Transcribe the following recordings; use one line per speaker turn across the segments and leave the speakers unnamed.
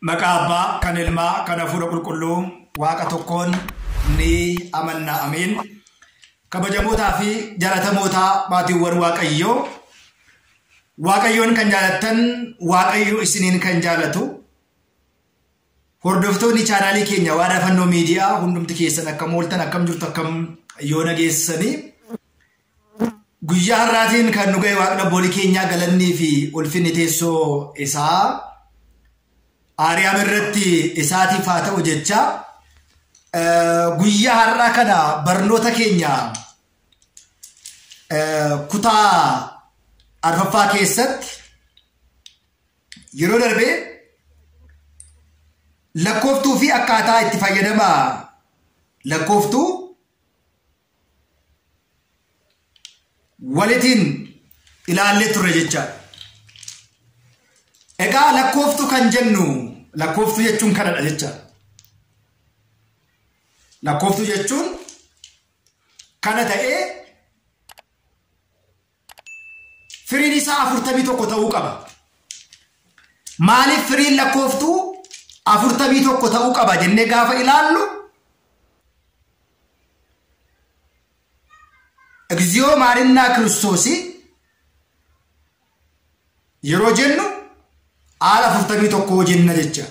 Maqaa Abbaa kan Ilmaa kan Hafuura Qulqulluu Waaqa tokkoon ni amanna ameen. Kabajamootaa fi jaalatamootaa maatiiwwan Waaqayyoo Waaqayyoon kan jaalattan Waaqayyo isiniin kan jaalatu hordoftoonni chaanaalii keenya Waadaa Fannoo Miidiyaa hundumti keessan akkam ooltan akkam jirtu akkam yoo nageessanii guyyaa har'aatiin kan nu ga'e Waaqni abboolii keenyaa galannii fi ulfinni teessoo isaa Aariyaam irratti isaatiif haa ta'u jecha guyyaa har'aa kana barnoota keenya kutaa arfaffaa keessatti yeroo darbee lakkooftuu fi akkaataa itti fayyadama lakkooftuu walitiin ilaallee turre jecha. Egaa lakkooftuu kan jennu lakkooftuu jechuun kanadha jecha. Lakkooftuu jechuun kana ta'ee firiin isaa 41 ta'uu qaba. Maaliif firiin lakkooftuu 41 ta'uu qaba jennee gaafa ilaallu እግዚኦ ማርና ክርስቶስ yeroo jennu haala 41 jenna jecha.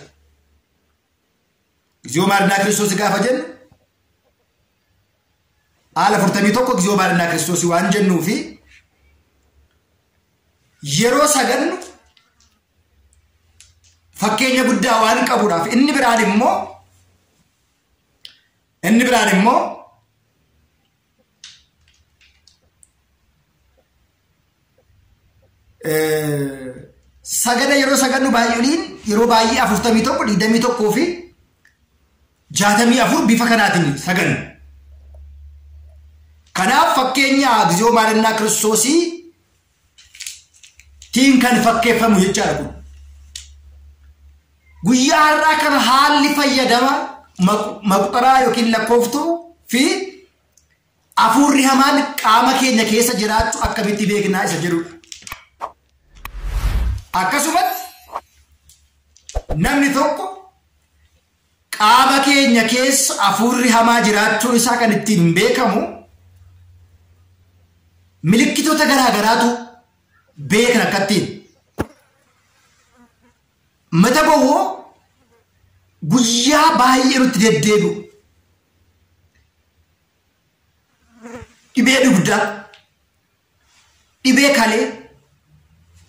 እግዚኦ ማርና ክርስቶስ gaafa jennu haala 41 እግዚኦ ማርና ክርስቶስ waan jennuu fi yeroo sagannu fakkeenya guddaa waan qabuudhaaf inni biraan immoo sagada yeroo sagannu baay'ooliin yeroo baay'ee 41 21 fi 64 bifa kanaatiin sagannu. Kanaaf fakkeenya እግዚኦ ማርና ክርስቶስ tiin kan fakkeeffamu jechaadha kun. Guyyaa har'aa kana haalli fayyadama maqxaraa yookiin lakkooftuu fi hafuurri hamaan qaama keenya keessa jiraachuu akkamitti beeknaa isa jedhudha. Akkasumatti namni tokko qaama keenya keessa hafuurri hamaa jiraachuu isaa kan ittiin beekamu milikkitoota garaa garaatu beekna akkattiin. Mata bowwoo guyyaa baay'ee nutti deddeebi'u. Dhibee dugdaa, dhibee kalee,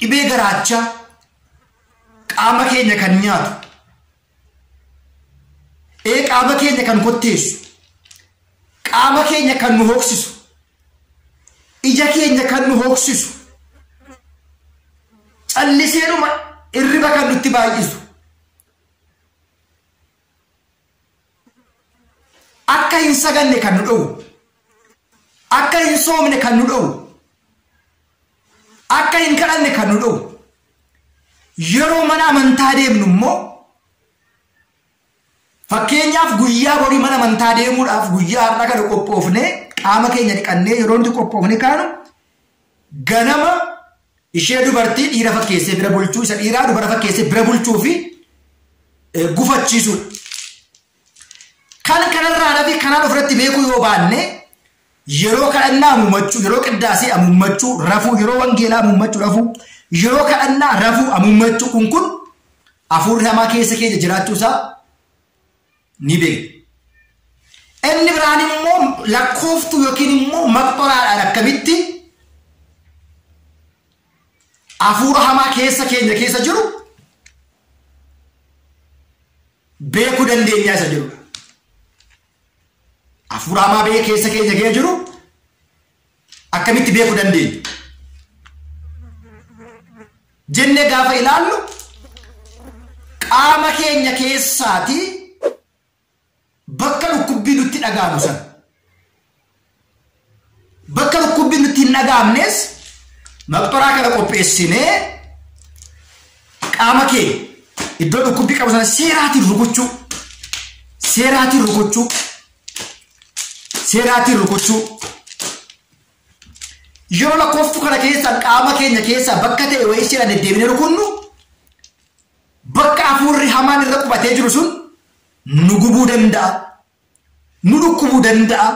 dhibee garaachaa qaama keenya kan nyaatu, qaama keenya kan kotteessu, qaama keenya kan nu hooksisu, ija keenya kan nu hooksisu, calliseedhuma irriba kan nutti baay'isu, akka hin saganne kan nu dhowwu, akka hin soomne kan nu dhowwu, akka hin kadhanne kan nu dhowwu. Yeroo mana amantaa deemnu immoo fakkeenyaaf guyyaa borii mana amantaa deemuudhaaf guyyaa har'a kana qophoofnee qaama keenya dhiqannee yeroo nuti qophoofne kaanu ganama ishee dubartii dhiira fakkeessee bira bulchuu isa dhiiraa dubara fakkeessee bira bulchuu fi gufachiisuudha. Kan kanarraa hafe kanaan ofirratti beekuu yoo baanne yeroo kadhannaa amummachuu, yeroo qiddaasee amummachuu, rafuu, yeroo wangeelaa amummachuu, rafuu, yeroo kadhannaa rafuu amummachuu kun hafuurri hamaa keessa keenya jiraachuu isaa ni beekna. Inni biraan immoo lakkooftuu yookiin immoo maqxoraadhaan akkamitti hafuura hamaa keessa keenya keessa jiru beekuu dandeenya isa jirudha. Hafuura hamaa keessa keenya keessa jiru akkamitti beekuu dandeenya? Jennee gaafa ilaallu qaama keenya keessaatii bakka dhukkubbii nutti dhaga'amu sana bakka dhukkubbii nutti hin dhaga'amnes maqxoraa kana qopheessinee qaama kee iddoo dhukkubbii qabu sana seeraatiin rukuchuu, seeraatiin rukuchuu, seeraatiin rukuchuu. Yeroo lakkooftuu kana keessa qaama keenya keessa bakka ta'e wayii seeraan deddeebinee rukunnu Bakka hafuurri hamaan irra qubatee jiru sun nu gubuu danda'a. Nu dhukkubuu danda'a.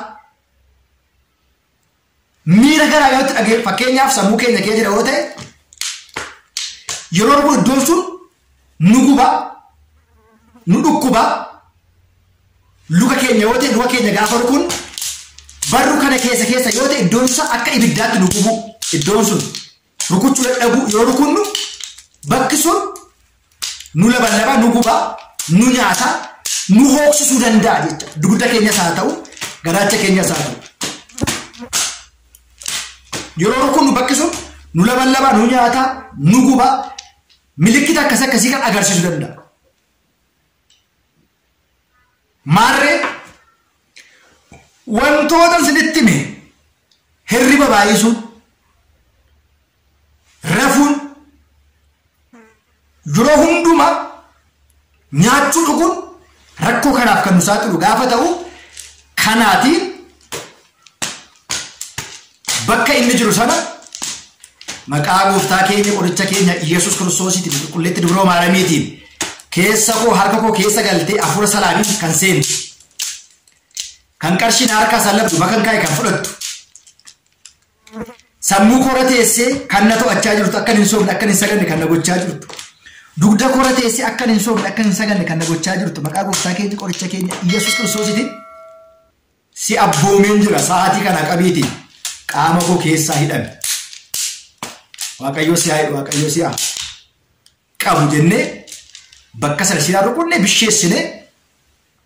Miira garaa garaatti dhagee fakkeenyaaf sammuu keenya kee jira yoo ta'e yeroo dhufu iddoon sun nu guba, nu dhukkuba. Luka keenya yoo ta'e luka keenya gaafa rukun barru kana keessa keessa yoo ta'e iddoon sun akka ibiddaatti nu gubu. Iddoon sun rukuchuu dadhabu yeroo rukunnu bakki sun nu labalaba, nu guba, nu nyaata, nu hooksisuu danda'a jecha. Dugda keenyas haa ta'u, garaacha keenyas haa ta'u. Yeroo rukunnu bakki sun nu labalaba, nu nyaata, nu guba, milikkita akkas akkasii kan agarsiisuu danda'a. Maarree wantoota isinitti hime hirriba baay'isuun, rafuun, yeroo hundumaa nyaachuu dhuguun rakkoo kanaaf kan nu saaxilu gaafa ta'u kanaatiin bakka inni jiru sana maqaa gooftaa keenya qoricha keenya Iyyasuus Kiristoosiitiin qulqulleetti dubroo Maariyaamiitiin keessa koo harka koo keessa galtee hafuura salaamiin kan seentu kan qarshiin harkaa sallabdu bakka kaa'e kan fudhattu sammuu koora teessee kan na to'achaa jirtu akka hin soofne akka hin saganne kan na gochaa jirtu dugda koora teessee akka hin soofne akka hin saganne kan na gochaa jirtu maqaa gooftaa keenya qoricha keenya Iyyasuus Kiristoosiitiin si abboomeen jira sa'aatii kana qabiitiin qaama koo keessaa hidhame. Waaqayyo si haa hidhu, Waaqayyo si haa qabu jennee bakka sana siraa rukunne bisheessine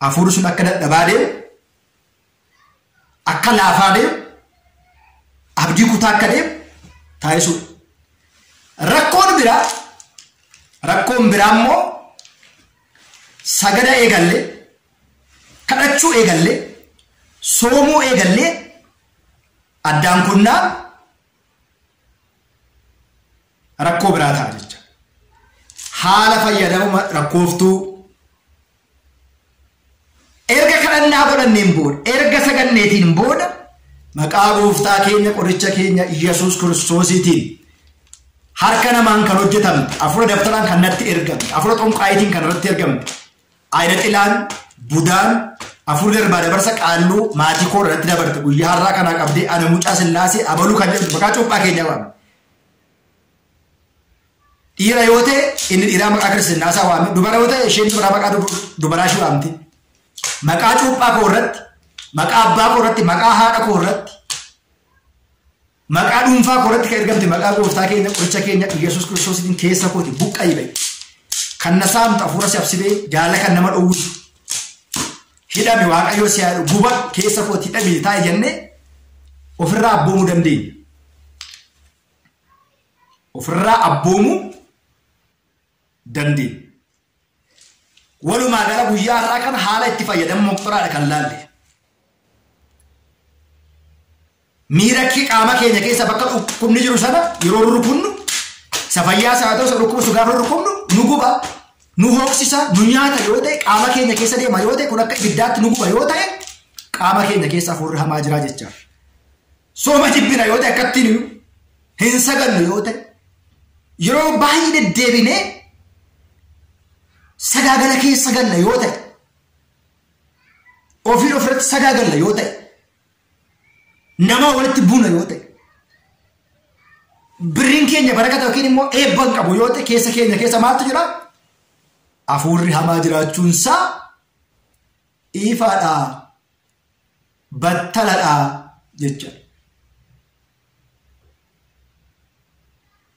hafuurri sun akka dadhabaa deemu, akka laafaa deemu, abdii kutaa akka deemu taasisuudha. Rakkoon biraa immoo sagada eegallee, kadhachuu eegallee, soomuu eegallee addaan kunnaan rakkoo biraa ta'a jecha. Haala fayyadama rakkooftuu erga kadhannaa godhanneen booda, erga saganneetiin booda maqaa gooftaa keenya qoricha keenya Iyyasuus Kiristoosiitiin harka namaan kan hojjetamte, hafuura dabtaraan kan natti ergamte, hafuura xonqaayitiin kan irratti ergamte, ayina xilaan, budaan, hafuurri darbaa dabarsa qaalluu maatii koo irratti dabarte guyyaa har'aa kanaa qabdee ana mucaa Sillaasee abaluu kan jedhu maqaa cuuphaa keenyaa waamne. Dhiira yoo ta'e inni dhiiraa maqaa kiristinnaasaa waame, dubara yoo ta'e isheen dubaraa maqaa dubaraa ishee waamti. Maqaa cuuphaa koo irratti, maqaa abbaa koo irratti, maqaa haadha koo irratti, maqaa dhuunfaa koo irratti kan ergamte maqaa gooftaa keenya qoricha keenya Iyyasuus Kiristoosiitiin keessa kooti buqqa'ii ba'i. Kan na saamtu hafuura si absibee jaala kan nama dhowwisu. Hidhame Waaqayyo si haa guba keessa kooti hidhame taa'e jennee ofirraa abboomuu dandeenya. Ofirraa abboomuu dandeenya. Walumaa gala guyyaa har'aa kana haala itti fayyadamu moqxoraadha kan laalle. Miira qaama keenya keessa bakka dhukkubni jiru sana yeroo rukunnu isa fayyaa isaa ta'u isa dhukkuba gaafa rukunnu nu guba, nu hooksisa, nu nyaata yoo ta'e qaama keenya keessa deema yoo ta'e kun akka ibiddaatti nu guba yoo ta'e qaama keenya keessa hafuurri hamaa jira jecha. Sooma jibbina yoo ta'e akkattiin hin sagannu yoo ta'e yeroo baay'ee deddeebinee sagaagala keessa galla yoo ta'e ofiin ofirratti sagaagalla yoo ta'e nama walitti buuna yoo ta'e birriin keenya barakata yookiin immoo eebba hin qabu yoo ta'e keessa keenya keessa maaltu jira? Hafuurri hamaa jiraachuunsaa ifaadha, battaladha jecha.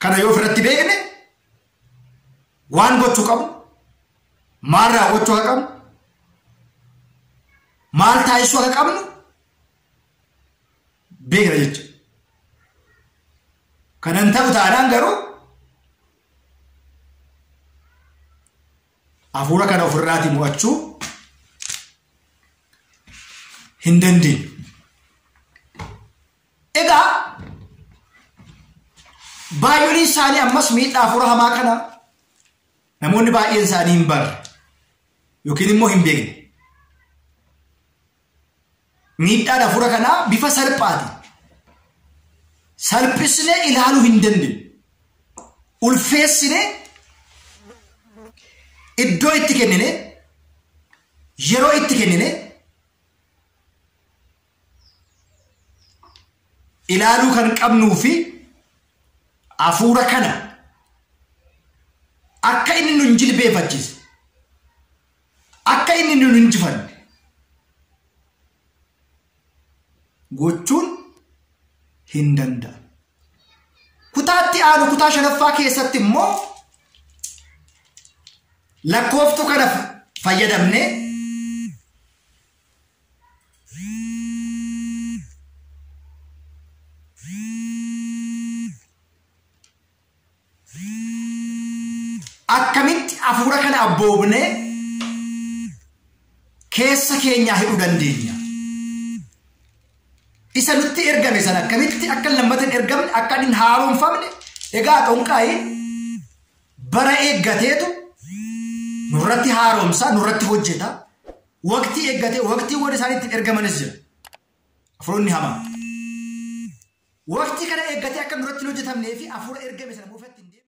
Kana yoo ofirratti beekne waan gochuu qabnu, maal raawwachuu akka qabnu, maal taasisuu akka qabnu beekna jecha. Kanan ta'u taanaan garuu hafuura kana ofirraatii mo'achuu hin dandeenyu. Egaa baay'oon isaanii ammas miidhaa hafuura hamaa kana namoonni baay'een isaanii hin barre yookiin immoo hin beekne. Miidhaan hafuura kanaa bifa salphaatiin salphisnee ilaaluu hin dandeenyu. Ulfeessinee Iddoo itti kennine, yeroo itti kennine ilaaluu kan qabnuu fi hafuura kana akka inni nun jilbeeffachiise, akka inni nun injifanne gochuun hin danda'amu. Kutaatti aanu kutaa shanaffaa keessatti immoo lakkooftuu kana fayyadamnee akkamitti hafuura kana abboobnee keessa keenyaa hidhuu dandeenya. Isa nutti ergame sana akkamitti akka lammata hin ergamne, akka hin haaromfamne. Egaa xonqaayi bara eeggateetu nurratti haaromsa, nurratti hojjeta. Waqtii eeggatee waqtiiwwan isaan ittiin ergamanis jira. Hafuuronni hamaa. Waqtii kana eeggatee akka nurratti hin hojjetamnee fi hafuura ergame sana moofatti hin deemne.